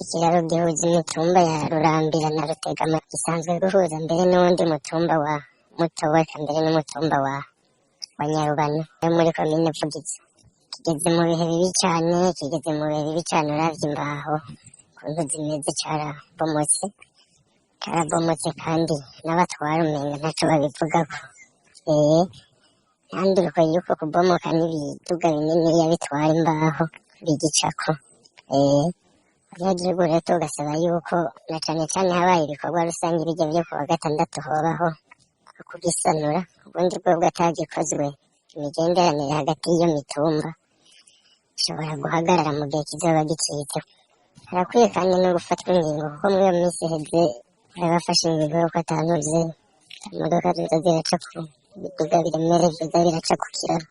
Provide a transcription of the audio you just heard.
Ikiraro gihuza imitumba ya Rurambira na Rutegama, gisanzwe guhuza mbere n'uwundi mutumba wa Mutobo, eka mbere n'umutumba wa Nyarubano yo muri komine Vugizo. Kigeze mu bihe bibi cane, kigeze mu bihe bibi cane. Uravye imbaho ukuntu zimeze, carabomotse, carabomotse, kandi n'abatwara umenga ntaco babivugako. Ntanduruko y'uko kubomoka n'ibiduga bininiya bitwara imbaho bigicako. Abanyagihugu rero tugasaba yuko na cane cane habaye ibikorwa rusange bijya vyo kuwa gatandatu hobaho kugisanura, ubundi bwo atagikozwe imigenderanire hagati y'iyo mitumba ishobora guhagarara mu gihe kizoba gicitse. Harakwiye kandi no gufatwa ingingo, kuko muri iyo minsi iheze bari bafashe ingingo yuko atantuze imodoka ziza ziraca ku biduga biremereye biza biraca ku kiraro.